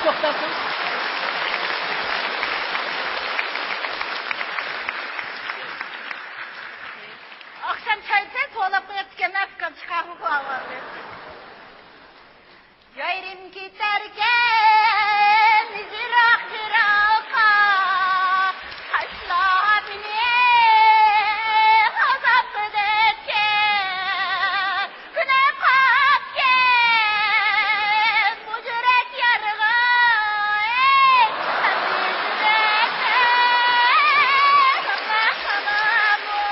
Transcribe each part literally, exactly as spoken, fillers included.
توختاپ تۇر. ئاخشام چاي ئىچسەي توۋلاپ قويۇپتىكەن، ئۇكام چىقارغۇ ئاۋازى. يايرىم كېتەركەن يىراق-يىراققا، تاشلاپ مېنى ئازاب قىلىدىكەن. كۈلۈپ قاپتىكەن بۇ يۈرەك يارغا، ئەي، خەنجىر يۈرەكتە ساقلاپ قالامۇ؟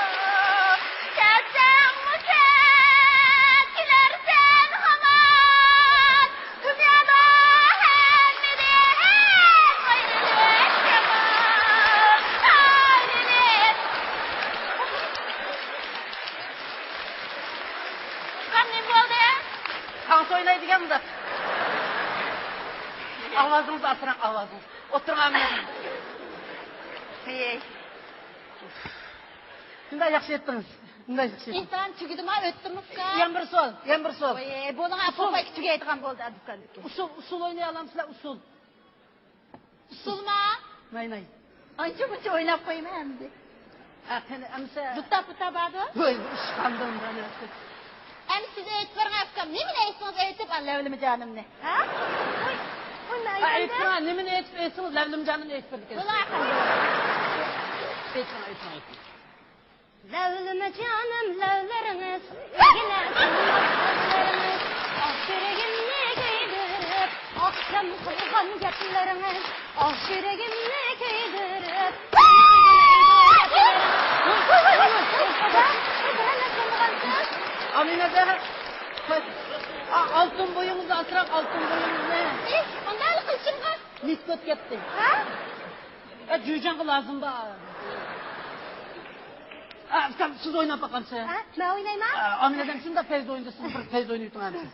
كەلسەڭمۇ كەل، كېلەرسەن ھامان. دۇنيادا ھەممىدىن ئايرىلىش يامان، ئايرىلىش. ئۇكام، نېمە بولدى؟ تانسا ئويناي دېگەن بۇنداق. ئاۋازىڭىز ئاسراڭ، ئاۋازىڭىز. ئولتۇرۇڭ، ئامىنە. ھەي. شۇنداق ياخشى ئېيتتىڭىز. شۇنداق ياخشى ئېيتتىڭىز. ئىمتىھان تۈگىدىما، ئۆتتىمۇ ئۇكام؟ يەنە بىر سوئال، يەنە بىر سوئال. ۋاي، بۇنىڭ ئۇسۇل. ئاپا تۈگەيدىغان بولدى، ئۇكام. ئۇسۇل، ئۇسۇل ئوينىيالامسىلەر، ئۇسۇل؟ ئۇسۇلما؟ ناي، ناي. ئانچە مۇنچە ئويناپ قويىمەن ئەمدى. ھە، قېنى، ئەمسە. دۇتا پۇتا باردۇ؟ ۋاي، بۇ ئىش قاندىن بۇ نەرسە؟ ئەمدى سىز ئېيتىپ بېرىڭ، ئۇكام. نېمىنى ئېيتسىڭىز ئېيتىپ، ئا، لەۋلىمە جانىمنى. ھە؟ ۋاي، ۋاي، ھە، ئېيتىڭ، نېمىنى ئېيتىپ ئېيتسىڭىز، لەۋلىمە جانىمنى ئېيتىپ بېرىدىكەن. بۇلار قانداق؟ ئېيتىڭ، ئېيتىڭ، ئېيتىڭ. لەۋلىمە جانىم، لەۋلىرىڭىز ئىگىلەرسۇن كۆزلىرىڭىز. ئاھ، يۈرىكىمنى كۆيدۈرۈپ، ئاخشام قىلغان گەپلىرىڭىز. ئاھ، يۈرىكىمنى كۆيدۈرۈپ. ئامىنەدە، ئا، ئالتۇن بويىڭىزنى ئاسراڭ، ئالتۇن بويىڭىزنى. ئىش، ئانداق قىلىشىمغا. مىسكوت كەتتى. ھە؟ ئە، جۈيجاڭغا لازىم بار. ئە، ئۇكام، سىز ئويناپ باقامسىز؟ ھە، مەن ئوينايمەن. ئە، ئامىنەدەم شۇنداق پەيز ئوينىدى، سىز بىر پەيز ئوينىۋېتىڭ ئەمىسە.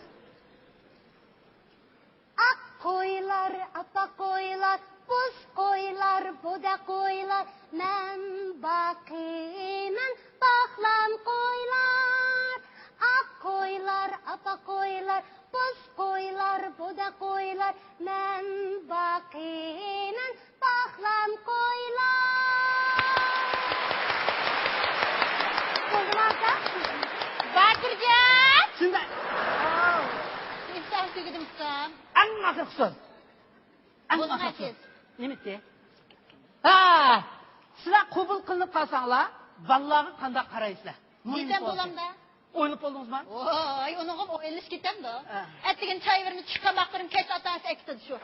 ئاق قويلار، ئاپئاق قويلار، بوز قويلار، بۇدا قويلار، مەن باقىمەن باغلام قويلار. ئاق قويلار، ئاپئاق قويلار، بوز قويلار، بۇدا قويلار، مەن باقىمەن باغلام قويلار. بولدىمۇ ئاكا؟ باتۇرجان! شۇنداق. ئاۋۇ. ئىمتىھان تۈگىدىمۇ ئۇكام؟ ئەڭ ئاخىرقى سوئال. ئەڭ ئاخىرقى سوئال. نېمە دېدى؟ ھا! سىلەر قوبۇل قىلىنىپ قالساڭلار، بالىلارغا قانداق قارايسىلەر؟ مۇھىم سوئال. دېسەم بولامدا؟ ئويلىنىپ بولدىڭىزمۇ؟ ۋاي، ئۇنىڭغىمۇ ئويلىنىش كېتەمدۇ؟ ھە. ئەتىگەن چاي بېرىمەن، چۈش تاماق بېرىمەن، كەچ ئاتا-ئانىسى ئەكېتىدۇ شۇ.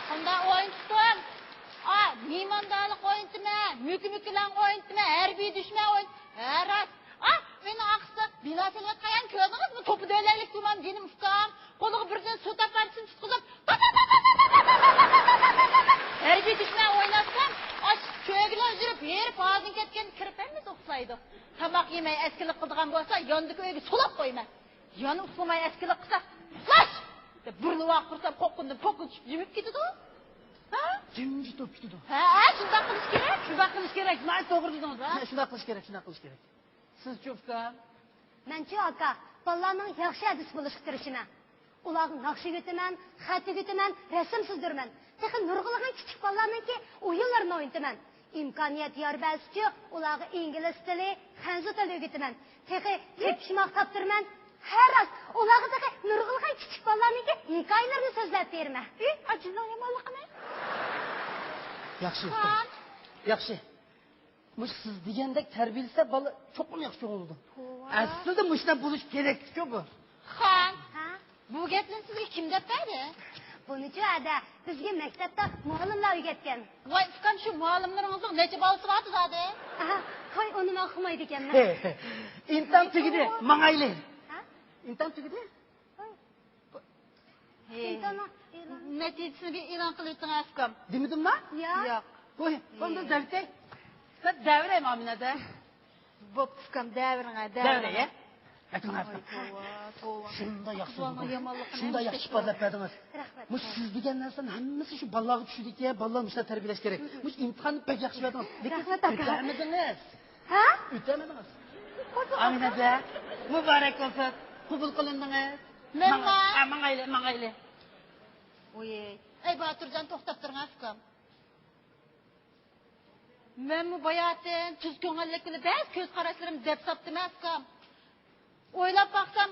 قانداق ئوينىتىتتىم؟ ئا، مېھماندارلىق ئوينىتىمەن، مۈكۈ-مۈكۈلەڭ ئوينىتىمەن، ھەربىي دۈشمەن ئوينىتىمەن. ھە، راست. ئا، مېنىڭ ئاقسا بىنا سېلىۋاتقان يەرنى كۆردىڭىزمۇ؟ توپا دۆلەيلىك گۇمان جېنىم ئۇكام. قولىغا بىردىن سۇ تاپارچىسىنى تۇتقۇزۇپ، ھەربىي دۈشمەن ئويناتسام، ئاش چۆگىلەر يۈرۈپ، ھېرىپ ھازىن كەتكەندە كىرىپ ھەممىسى ئۇخلايدۇ. تاماق يېمەي ئەسكىلىك قىلىدىغان بولسا، ياندىكى ئۆيگە سولاپ قويىمەن. يەنە ئۇخلىماي ئەسكىلىك قىلسا، «لاش!» دەپ بۇرۇلۇپ قۇرسام، قوققۇندىن پوققا چۈشۈپ يېمىپ كېتىدۇ. ھە؟ جىمجىت بولۇپ كېتىدۇ. ھە، ھە، شۇنداق قىلىش كېرەك. شۇنداق قىلىش كېرەك. ناھايىتى توغرا دېدىڭىز، ھە؟ شۇنداق قىلىش كېرەك، شۇنداق قىلىش كېرەك. سىزچۇ، ئۇكام؟ مەنچۇ، ئاكا، بالىلارنىڭ ياخشى ھەدىسى بولۇشقا تىرىشىمەن. ئۇلارغا ناخشا ئۆگىتىمەن، خەت ئۆگىتىمەن، رەسىم سىزدۇرىمەن. تېخى نۇرغۇنلىغان كىچىك بالىلارنىڭكى ئويۇنلىرىنى ئوينىتىمەن. ئىمكانىيەت يار بەرسىچۇ، ئۇلارغا ئىنگلىز تىلى، خەنزۇ تىلى ئۆگىتىمەن. تېخى تېپىشماق تاپتۇرىمەن. ھە، راست، ئۇلارغا تېخى نۇرغۇنلىغان كىچىك بالىلارنىڭكى ھېكايىلىرىنى سۆزلەپ بېرىمەن. ئى، ئاجىزنىڭ يامانلىقىنى. ياخشى، ئۇكام. ياخشى. مۇشۇ سىز دېگەندەك تەربىيەلىسە، بالا چوقۇم ياخشى چوڭ بولىدۇ. توۋا. ئەسلىدە مۇشۇنداق بولۇش كېرەككۇ بۇ. خان، ھە؟ بۇ گەپنى سىزگە كىم دەپ بەردى؟ بۇنىچۇ ئەدە، بىزگە مەكتەپتە مۇئەللىملەر ئۆگەتكەن. ۋاي ئۇكام، شۇ مۇئەللىملىرىڭىزنىڭ نەچچە بالىسى بار زادى؟ ئاھا، ھوي، ئۇنى مەن ئۇقمايدىكەنمەن. ئىمتىھان تۈگىدى، ماڭايلى. ھە؟ ئىمتىھان تۈگىدى. ھوي. ھېي. ئىمتىھاننىڭ ئېلان. نەتىجىسىنى بىر ئېلان قىلىۋېتىڭ ئۇكام. دېمىدىمما؟ ياق. ياق. ۋاي، بۇندىن دەۋرەي. سەن دەۋرەي مامىنەدە. بوپتۇ ئۇكام، دەۋرىڭە، دەۋرىڭە. دەۋرىيە. ئەتىڭ ۋاي، توۋا، توۋا. شۇنداق ياخشى، شۇنداق ياخشى ئىپادىلەپ بەردىڭىز. رەھمەت. مۇشۇ سىز دېگەن نەرسىلەرنىڭ ھەممىسى شۇ بالىلارغا چۈشىدىكەن، بالىلار مۇشۇنداق تەربىيەلەش كېرەك. مۇشۇ ئىمتىھاننى بەك ياخشى بەردىڭىز. لېكىن سىز ئۆتەلمىدىڭىز. ھە؟ ئۆتەلمىدىڭىز. ئامىنەدە، مۇبارەك بولسۇن. قوبۇل قىلىندىڭىز. ماڭايلى، ماڭايلى. ۋوي، ئەي باتۇرجان، توختاپ تۇرۇڭ ئۇكام. مەنمۇ باياتىن تۈز كۆڭۈللۈك بىلەن بەزى كۆز قاراشلىرىمنى دەپ ساپتىمەن ئۇكام. ئويلاپ باقسام،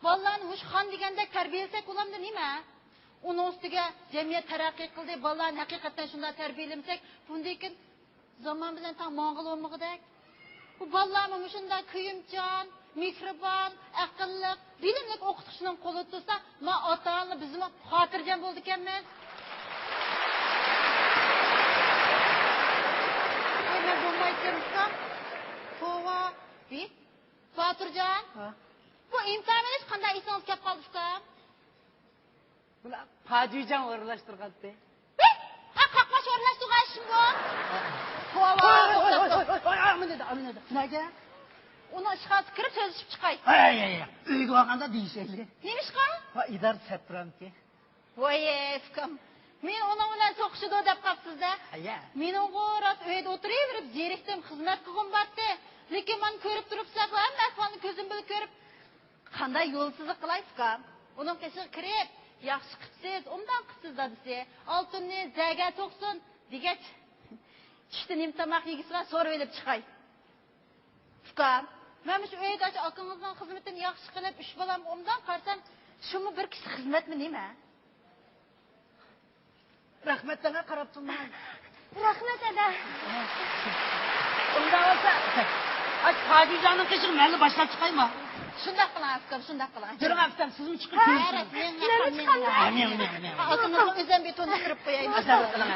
بالىلارنى مۇشۇ خان دېگەندەك تەربىيەلىسەك بولامدۇ نېمە؟ ئۇنىڭ ئۈستىگە جەمئىيەت تەرەققىي قىلدى، بالىلارنى ھەقىقەتەن شۇنداق تەربىيەلىمىسەك، بۇندىن كېيىن زامان بىلەن تەڭ ماڭغىلى بولمىغۇدەك. بۇ بالىلارمۇ مۇشۇنداق كۆيۈمچان، مېھرىبان، ئەقىللىق، بىلىملىك ئوقۇتقۇچىنىڭ قولىدا تۇرسا، ما ئاتا-ئانىلار بىزمۇ خاتىرجەم بولىدىكەنمىز. ئەي، مەن بولمايتتىم ئۇكام. توۋا. ھى؟ باتۇرجان. ھە؟ بۇ ئىمتىھان ئېلىش قانداق ئېسىڭىزگە كەپ قالدى ئۇكام؟ بۇلار پاجۈيجان ئورۇنلاشتۇرغانتى. ھە؟ ھە، قاقباش ئورۇنلاشتۇرغان ئىشمۇ بۇ؟ توۋا، توۋا، توۋا، توۋا. ئاي، ئاي، ئاي، ئاي، ئاي، ئاي، ئاي، ئاي، نەگە؟ ئۇنىڭ ئىشخانىسىغا كىرىپ سۆزلىشىپ چىقاي. ئاي، ئاي، ئاي، ئاي. ئۆيگە بارغاندا دېيىشەيلى. نېمىشقا؟ ۋە ئىدارە سەپرامكى. ۋاي، ئۇكام. مېنى ئۇنىڭ بىلەن سوقۇشىدۇ دەپ قاپسىز-دە. ئايا. مېنىڭغۇ راست ئۆيدە ئولتۇرۇۋېرىپ زېرىكتىم، خىزمەت قىلغۇم بارتى. لېكىن مانا كۆرۈپ تۇرۇپسىلەر، ھەممە ئەھۋالنى كۆزۈم بىلەن كۆرۈپ، قانداق يولسىزلىق قىلاي ئۇكام؟ ئۇنىڭ قېشىغا كىرىپ، ياخشى قىپسىز، ئوبدان قىپسىز دادىسى. ئالتۇننى زەگە سوقسۇن دېگەچ، چۈشتە نېمە تاماق يېگۈسىلەر سورىۋېلىپ چىقاي. ئۇكام، مەن مۇشۇ ئۆيدە ئاكىڭىزنىڭ خىزمىتىنى ياخشى قىلىپ، ئۈچ بالامغا ئوبدان قارىسام، شۇمۇ بىر كىشىلىك خىزمەتمۇ نېمە؟ رەھمەت دەڭە قاراپ تۇرماي. رەھمەت، ئەدە. ئۇنداق بولسا، ئاش پاجىجاننىڭ قېشىغا مەنلا باشلاپ چىقايما؟ شۇنداق قىلىڭ، ئۇكام، شۇنداق قىلىڭ. يۈرۈڭ، ئۇكام، سىزمۇ چىقىپ ھە، كۆرۈڭ. مەن چىقاي. ھە، مېڭىڭ، مېڭىڭ. ھە، مېڭىڭ، مېڭىڭ. ئاكىڭىزنىڭ ئۆزەم بېتونىنى سۈرۈپ قوياي. ئازادلىق قىلىڭ.